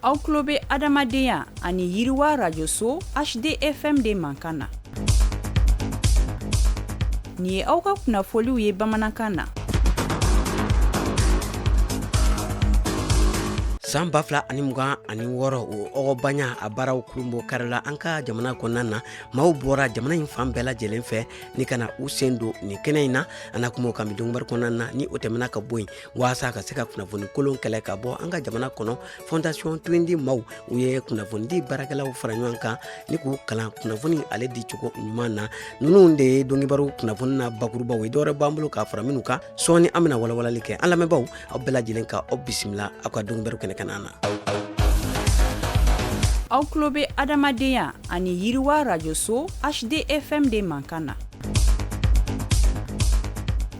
Aw tulo bɛ adamadenya ani yiriwa rajoso HDFM de mankan na. Nin ye aw ka kunnafoliw ye bamanankan na. San 2026, o ɔgɔbanya a baaraw kurunbon karila an ka jamana kɔnɔna na. Maaw bɔra jamana in fan bɛɛ lajɛlen fɛ ni ka na u sen don nin kɛnɛ in na. An na kuma o kan bi donkibaru kɔnɔna na. Ni o tɛmɛna ka bɔ yen, waasa ka se ka kunnafoni kolon kɛlɛ ka bɔ an ka jamana kɔnɔ, Fondation Tuwindi maaw, u ye kunnafonidi baarakɛlaw fara ɲɔgɔn kan ni k'u kalan kunnafoni ale di cogo ɲuman na. Ninnu de ye donkibaru kunnafoni na bakurubaw ye. Dɔwɛrɛ b'an bolo k'a fara minnu kan sɔɔni, an bɛna walawalali kɛ. An lamɛnbaaw, aw bɛɛ lajɛlen ka aw bisimila aw ka donkibaru kɛnɛ kan na. Aw tulo bɛ adamadenya ani yiriwa rajoso HDFM de mankan na.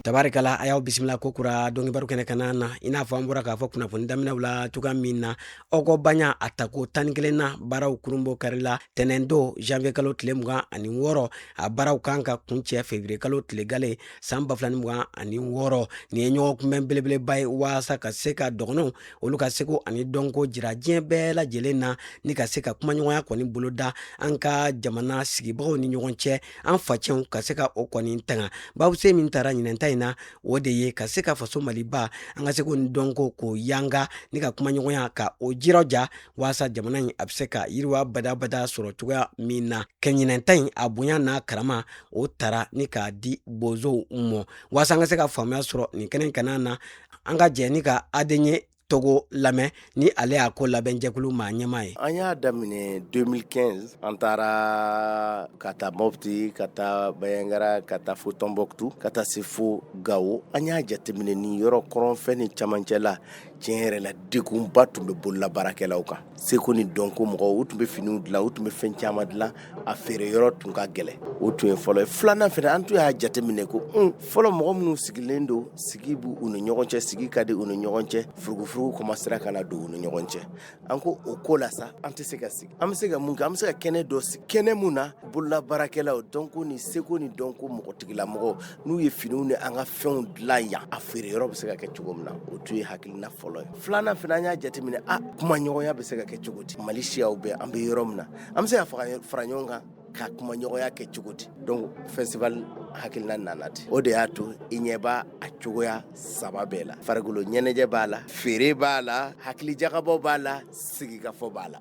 Tabarikala, a y'aw bisimila ko kura donkibaru kɛnɛ kan na. I n'a fɔ an bɔra k'a fɔ kunnafoni daminɛw la cogoya min na, ɔgɔbanya a tako 11nan baaraw kurunbon karila tɛnɛn don, janvier kalo tile 26. A baaraw kan ka kuncɛ février kalo tile gale san 2026. Nin ye ɲɔgɔn kunbɛn belebeleba ye waasa ka se ka dɔgɔnɔw olu ka seko ani dɔnko jira diɲɛ bɛɛ lajɛlen na, ni ka se ka kumaɲɔgɔnya kɔni boloda an ka jamana sigibagaw ni ɲɔgɔn cɛ, an facɛnw ka se ka o kɔni tanga. Babusen min tara ɲinɛnta in na, o de ye ka se ka faso Maliba, an ka seko ni dɔnko k'o yanga ni ka kumaɲɔgɔnya ka o jirɔja, waasa jamana in a bɛ se ka yiriwa badabada sɔrɔ cogoya min na. Kɛ ɲinɛnta in a bonya n'a karama o tara ni k'a di bozow mɔ. Waasa an ka se ka faamuya sɔrɔ nin kɛnɛ kana na, an ka jɛ ni ka Adenye Togo lamɛn, ni ale y'a ko labɛnjɛkulu maa ɲɛmaa ye. An y'a daminɛ 2015, an taara ka taa Mopti, ka taa Bandiagara, ka taa fo Tombouctou, ka taa se fo Gao. An y'a jateminɛ ni yɔrɔ kɔrɔnfɛ ni camancɛ la, tiɲɛ yɛrɛ la, degunba tun bɛ bololabaarakɛlaw kan. Seko ni dɔnko mɔgɔw, u tun bɛ finiw dilan, u tun bɛ fɛn caman dilan, a feere yɔrɔ tun ka gɛlɛn. O tun ye fɔlɔ ye. Filanan fana, an tun y'a jateminɛ ko fɔlɔ mɔgɔ minnu sigilen don, sigi b'u ni ɲɔgɔn cɛ, sigi ka di u ni ɲɔgɔn cɛ, furugufurugu commencera ka na don u ni ɲɔgɔn cɛ. An ko o ko la sa, an tɛ se ka sigi. An bɛ se ka mun kɛ? An bɛ se ka kɛnɛ dɔ sigi, kɛnɛ mun na bololabaarakɛlaw, dɔnko ni seko ni dɔnko mɔgɔtigilamɔgɔw, n'u ye finiw ni an ka fɛnw dilan yan, a feere yɔrɔ bɛ se ka kɛ cogo min na. O tun ye hakilina fɔlɔ ye. Filanan fana, an y'a jateminɛ, a kumaɲɔgɔnya bɛ se ka kɛ cogo di? Mali siyaw bɛɛ, an bɛ yɔrɔ min na, an bɛ se ka fara ɲɔgɔn kan ka kumaɲɔgɔnya kɛ cogo di? Donc festival hakilina nana ten. O de y'a to i ɲɛ b'a a cogoya saba bɛɛ la: farikolo ɲɛnajɛ b'a la, feere b'a la, hakilijagabɔ b'a la, sigikafɔ b'a la.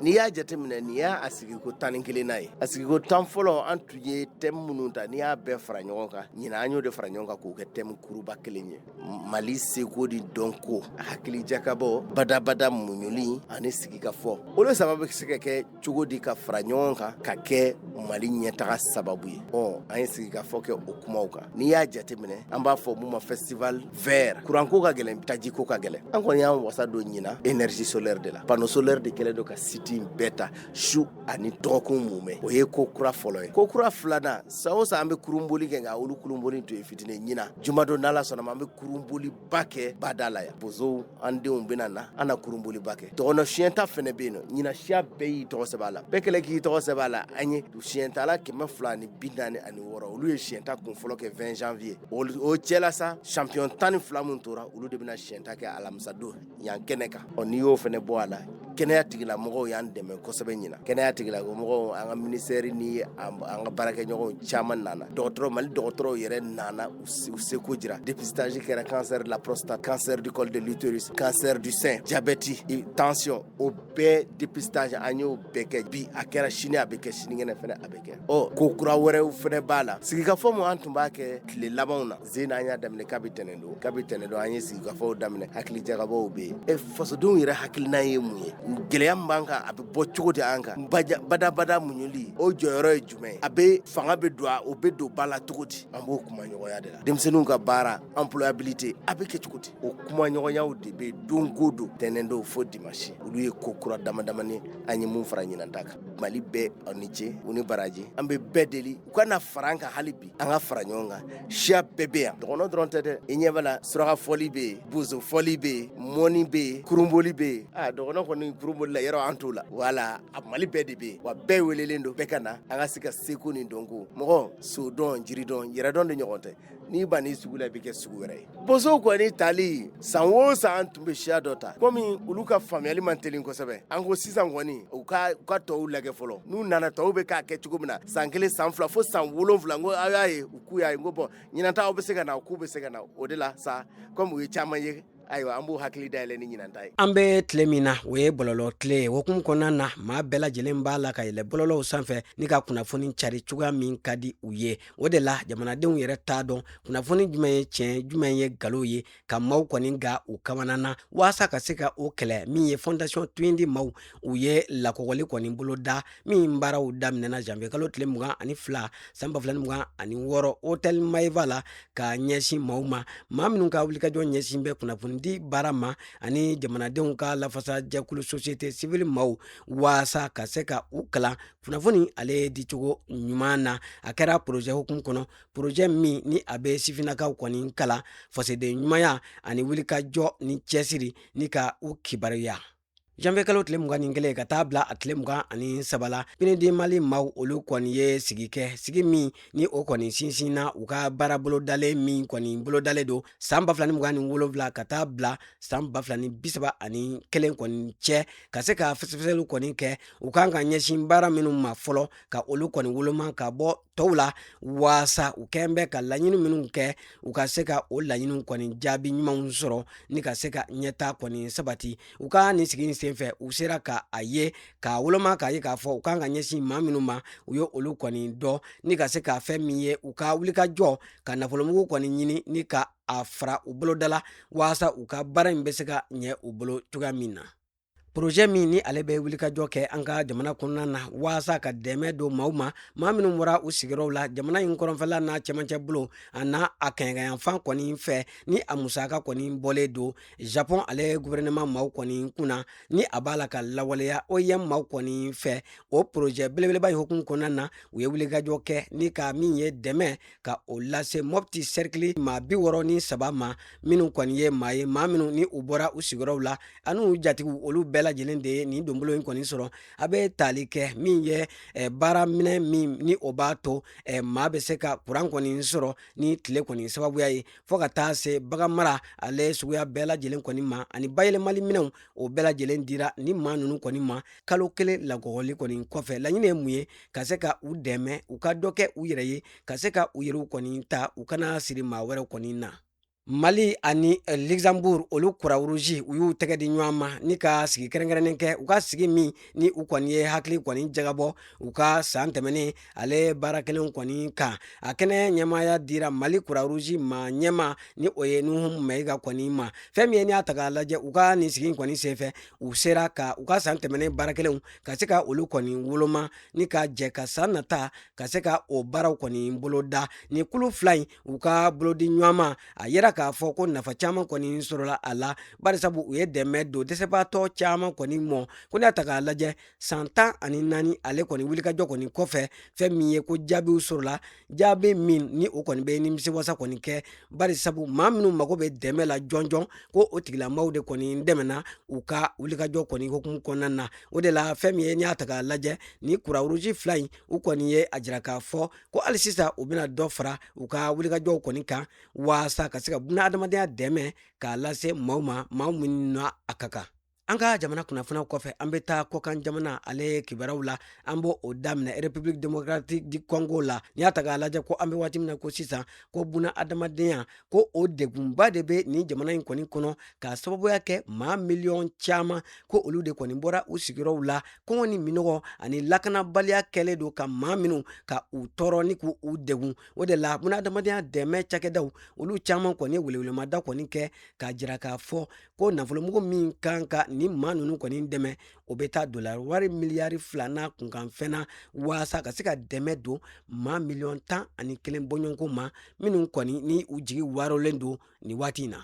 N'i y'a jateminɛ, nin y'a a sigiko 11nan ye. A sigiko 10 fɔlɔ, an tun ye thème minnu ta, n'i y'a bɛɛ fara ɲɔgɔn kan, ɲinan an y'o de fara ɲɔgɔn kan k'o kɛ thème kuruba kelen ye: Mali seko ni dɔnko, hakilijakabɔ, badabada muɲuli ani sigikafɔ. Olu saba bɛ se ka kɛ cogo di ka fara ɲɔgɔn kan ka kɛ Mali ɲɛtaga sababu ye? Ɔ, an ye sigikafɔ kɛ o kumaw kan. N'i y'a jateminɛ, an b'a fɔ mun ma festival vert. Kuranko ka gɛlɛn, tajiko ka gɛlɛn. An kɔni y'an wasa don ɲinan énergie solaire de la. Panneau solaire de kɛlen don ka site in bɛɛ ta su ani dɔgɔkun mumɛ. O ye ko kura fɔlɔ ye. Ko kura filanan, san o san an bɛ kurunboli kɛ, nka olu kurunboli tun ye fitinin. Ɲinan jumadon, n'Ala sɔnna ma, an bɛ kurunboliba kɛ bada la yan. Bozow, an denw bɛna na, an na kurunboliba kɛ. Dɔgɔnɔ siyɛnta fɛnɛ bɛ yen nɔ. Ɲinan siya bɛɛ y'i tɔgɔ sɛbɛn a la, bɛɛ kɛlen k'i tɔgɔ sɛbɛn a la. An ye siyɛntala 246, olu ye siyɛnta kun fɔlɔ kɛ 20 janvier. O cɛla sa, champion 12 min tora, olu de bɛna siyɛnta kɛ alamisa don yan kɛnɛ kan. Ɔ, n'i y'o fɛnɛ bɔ a la, kɛnɛya tigilamɔgɔw y'an dɛmɛ kosɛbɛ ɲinan. Kɛnɛya tigilamɔgɔw, an ka ministère ni an ka baarakɛɲɔgɔnw caman nana. Dɔgɔtɔrɔ, Mali dɔgɔtɔrɔw yɛrɛ nana u seko jira. Dépistage kɛra: cancer de la prostate, cancer du col de l'utérus, cancer du sein, diabète, tension, o bɛɛ dépistage, an y'o bɛɛ kɛ. Bi a kɛra, sini a bɛ kɛ, sinikɛnɛ fɛnɛ a bɛ kɛ. Ɔ, ko kura wɛrɛw fɛnɛ b'a la. Sigikafɔ mun an tun b'a kɛ tile labanw na, zen an y'a daminɛ kabi tɛnɛn don. Kabi tɛnɛn don, an ye sigikafɔw daminɛ. Hakili jagabɔw bɛ yen. E fasodenw yɛrɛ hakilina ye mun ye? Gɛlɛya min b'an kan, a bɛ bɔ cogo di an kan? Badabada muɲuli, o jɔyɔrɔ ye jumɛn ye? A bɛ fanga bɛ don, o bɛ don ba la cogo di? An b'o kumaɲɔgɔnya de la. Denmisɛnninw ka baara, employabilité, a bɛ kɛ cogo di? O kumaɲɔgɔnyaw de bɛ don o don, tɛnɛn don fo dimanche. Olu ye ko kura dama damani an ye mun fara ɲinan ta kan. Mali bɛɛ, aw ni ce, u ni baraji. An bɛ bɛɛ deli u ka na fara an kan hali bi, an ka fara ɲɔgɔn kan. Siya bɛɛ bɛ yan, dɔgɔnɔ dɔrɔn tɛ dɛ. I ɲɛ b'a la, suraka fɔli bɛ yen, bozo fɔli bɛ yen, mɔni bɛ yen, kurunboli bɛ yen. Aa, dɔgɔnɔ kɔni. kurunboli la yɔrɔ an t'o la. Wala a Mali bɛɛ de bɛ yen, wa bɛɛ welelen don, bɛɛ ka na an ka se ka seko ni dɔnko, mɔgɔ sodɔn, jiridɔn, yɛrɛdɔn de ɲɔgɔn tɛ. N'i ban ni sugu la, i bɛ kɛ sugu wɛrɛ ye. Bosow kɔni tali, san o san an tun bɛ siya dɔ ta, komi olu ka faamuyali man teli kosɛbɛ. An ko sisan kɔni u ka tɔw lajɛ fɔlɔ. N'u nana, tɔw bɛ k'a kɛ cogo min na, san 1, san 2, fo san 7. N ko aw y'a ye, u k'u y'a ye. N ko bɔn, ɲinan ta aw bɛ se ka na, k'u bɛ se ka na. O de la sa, komi u ye caman ye, ayiwa, an b'u hakili dayɛlɛ ni ɲinan ta ye. An bɛ tile min na, o ye bɔlɔlɔ tile ye. Hukumu kɔnɔna na, maa bɛɛ lajɛlen b'a la ka yɛlɛ bɔlɔlɔw sanfɛ ni ka kunnafoni cari cogoya min ka di u ye. O de la, jamanadenw yɛrɛ t'a dɔn kunnafoni jumɛn ye tiɲɛ, jumɛn ye nkalon ye, ka maaw kɔni ga u kamana na. Waasa ka se ka o kɛlɛ, min ye Fondation Tuyindi maaw, u ye lakɔgɔli kɔni boloda min baaraw daminɛna janvier kalo tile 22 san 2026 Hôtel Maeva la, ka ɲɛsin maaw ma, maa minnu ka wulikajɔ ɲɛsin bɛ kunnafonidi baara ma, ani jamanadenw ka lafasa jɛkulu société civile maaw, waasa ka se ka u kalan kunnafoni ale dicogo ɲuman na. A kɛra projet hukumu kɔnɔ, projet min ni a bɛ sifinnakaw kɔni kalan fasoden ɲumanya ani wulikajɔ ni cɛsiri ni ka u kibaruya. Janvier kalo tile 21 ka taa bila a tile 23 la, PNUD Mali maaw, olu kɔni ye sigi kɛ, sigi min ni o kɔni sinsinna u ka baara bolodalen min kɔni bolodalen don san 2027 ka taa bila san 2031 kɔni cɛ, ka se ka fɛsɛfɛsɛliw kɔni kɛ u kan ka ɲɛsin baara minnu ma fɔlɔ, ka olu kɔni woloma ka bɔ tɔw la, waasa u kɛn bɛ ka laɲini minnu kɛ, u ka se ka o laɲiniw kɔni jaabi ɲumanw sɔrɔ ni ka se ka ɲɛta kɔni sabati. U ka nin sigi in senfɛ, u sera ka a ye k'a woloma, k'a ye k'a fɔ u kan ka ɲɛsin maa minnu ma, u ye olu kɔni dɔn, ni ka se ka fɛn min ye u ka wulikajɔ ka nafolomugu kɔni ɲini ni ka a fara u boloda la, waasa u ka baara in bɛ se ka ɲɛ u bolo cogoya min na. Projet min ni ale bɛ wulikajɔ kɛ an ka jamana kɔnɔna na waasa ka dɛmɛ don maaw ma, maa minnu bɔra u sigiyɔrɔw la jamana in kɔrɔnfɛla n'a cɛmancɛ bolo a n'a a kɛɲɛkayanfan kɔni fɛ, ni a musaka kɔni bɔlen don Japon ale gouvernement maaw kɔni kunna, ni a b'a la ka lawaleya OIM maaw kɔni fɛ, o projet belebeleba in hukumu kɔnɔna na, u ye wulikajɔ kɛ ni ka min ye dɛmɛ ka o lase Mopti cercle maa 63 ma, minnu kɔni ye maa ye, maa minnu ni u bɔra u sigiyɔrɔw la ani u jatigiw. Olu bɛɛ lajɛlen de ye nin donbolo in kɔni sɔrɔ. A bɛ tali kɛ min ye baara minɛ min ni o b'a to maa bɛ se ka kuran kɔni sɔrɔ ni tile kɔni sababuya ye, fo ka taa se bagan mara ale suguya bɛɛ lajɛlen kɔni ma, ani bayɛlɛmali minɛnw, o bɛɛ lajɛlen dira ni maa ninnu kɔni ma kalo 1 lakɔgɔli kɔni kɔfɛ. Laɲini ye mun ye? Ka se ka u dɛmɛ u ka dɔ kɛ u yɛrɛ ye, ka se ka u yɛrɛw kɔni ta, u kana siri maa wɛrɛw kɔni na. Mali ani Luxembourg, olu Croix-Rouge, u y'u tɛgɛ di ɲɔgɔn ma ni ka sigi kɛrɛnkɛrɛnnen kɛ. U ka sigi min ni u kɔni ye hakili kɔni jagabɔ u ka san tɛmɛnen ale baara kelen kɔni kan, a kɛnɛ ɲɛmaaya dira Mali Croix-Rouge ma ɲɛma, ni o ye Nuhu Mayiga kɔni ma. Fɛn min ye, n'i y'a ta k'a lajɛ, u ka nin sigi kɔni senfɛ, u sera ka u ka san tɛmɛnen baara kelenw ka se ka olu kɔni woloma ni ka jɛ ka san nata ka se ka o baaraw kɔni boloda. Ni kulu fila in u ka bolodi ɲɔgɔn ma, a yira k'a fɔ ko nafa caman kɔni sɔrɔla a la, barisabu u ye dɛmɛ don dɛsɛbaatɔ caman kɔni mɔ. Ko n'i y'a ta k'a lajɛ, san 14 ale kɔni wulikajɔ kɔni kɔfɛ, fɛn min ye ko jaabiw sɔrɔla, jaabi min ni o kɔni bɛ nimisiwasa kɔni kɛ, barisabu maa minnu mago bɛ dɛmɛ la jɔnjɔn, ko o tigilamaaw de kɔni dɛmɛna u ka wulikajɔ kɔni hukumu kɔnɔna na. O de la, fɛn min ye, n'i y'a ta k'a lajɛ, ni Croix-Rouge fila in, u kɔni ye a jira k'a fɔ ko hali sisan u bɛna dɔ fara u ka wulikajɔw kɔni kan, waasa ka se ka buna adamadenya dɛmɛ k'a lase maaw ma, maa minnu na a ka kan. An ka jamana kunnafoniyaw kɔfɛ, an bɛ taa kɔkan jamana ale kibaruyaw la. An b'o o daminɛ République démocratique du Congo la. N'i y'a ta k'a lajɛ, ko an bɛ waati min na ko sisan, ko buna adamadenya, ko o degunba de bɛ nin jamana in kɔni kɔnɔ, k'a sababuya kɛ maa miliyɔn caman ko olu de kɔni bɔra u sigiyɔrɔw la. Kɔngɔ ni minɔgɔ ani lakanabaliya kɛlen don ka maa minnu ka u tɔɔrɔ ni k'u degun. O de la, buna adamadenya dɛmɛ cakɛdaw, olu caman kɔni ye welewelemada kɔni kɛ k'a jira k'a fɔ ko nafolomugu min kan ka nin maa ninnu kɔni dɛmɛ, o bɛ taa dolari wari miliyari 2 n'a kunkanfɛn na, waasa ka se ka dɛmɛ don maa miliyɔn 11 bɔɲɔgɔnko ma, minnu kɔni ni u jigi warolen don nin waati in na.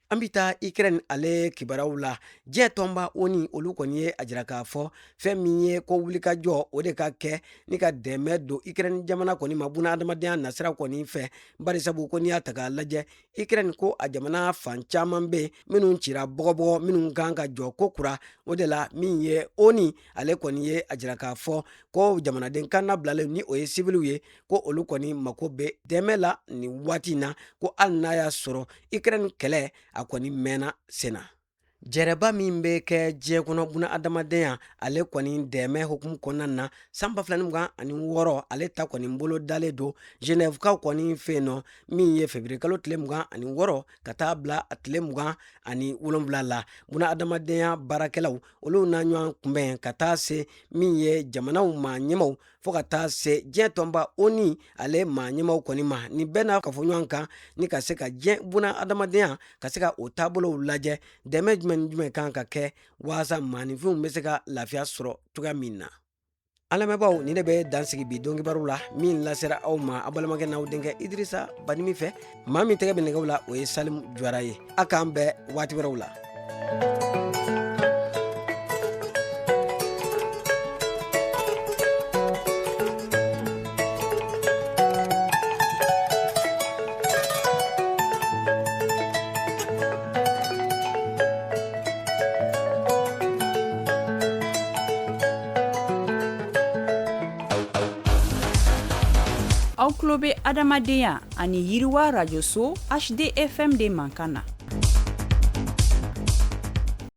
An bɛ taa Ukraine ale kibaruyaw la. Diɲɛ tɔnba ONU, olu kɔni ye a jira k'a fɔ fɛn min ye ko wulikajɔ o de ka kɛ ni ka dɛmɛ don Ukraine jamana kɔni ma buna adamadenya nasira kɔni fɛ, barisabu ko n'i y'a ta k'a lajɛ, Ukraine ko a jamana fan caman bɛ minnu cira bɔgɔbɔgɔ, minnu kan ka jɔ ko kura. O de la min ye ONU ale kɔni ye a jira k'a fɔ ko jamanaden kannabilalen, ni o ye siviliw ye, ko olu kɔni mako bɛ dɛmɛ la nin waati in na, ko hali n'a y'a sɔrɔ Ukraine kɛlɛ a kɔni mɛnna senna. Jɛrɛba min bɛ kɛ diɲɛ kɔnɔ buna adamadenya ale kɔni dɛmɛ hukumu kɔnɔna na san 2026, ale ta kɔni bolo dalen don Genèvekaw kɔni fɛ yen nɔ, min ye février kalo tile 26 ka taa bila a tile 27 la. Buna adamadenya baarakɛlaw olu na ɲɔgɔn kunbɛn ka taa se min ye jamanaw maa ɲɛmaw fo ka taa se diɲɛ tɔnba ONU ale maa ɲɛmaw kɔni ma. Nin bɛɛ n'a ka fɔ ɲɔgɔn kan ni ka se ka diɲɛ buna adamadenya ka se ka o taabolow lajɛ, dɛmɛ jumɛn ni jumɛn kan ka kɛ waasa maaninfinw bɛ se ka lafiya sɔrɔ cogoya min na. An lamɛnbaaw, nin de bɛ dan sigi bi don kibaru la min lasera aw ma a balimakɛ n'aw denkɛ Idirisa Banimi fɛ. Maa min tɛgɛ bɛ nɛgɛw la, o ye Salimu Jawara ye. A k'an bɛn waati wɛrɛw la. Aw tulo bɛ adamadenya ani yiriwa rajoso HDFM de mankan na.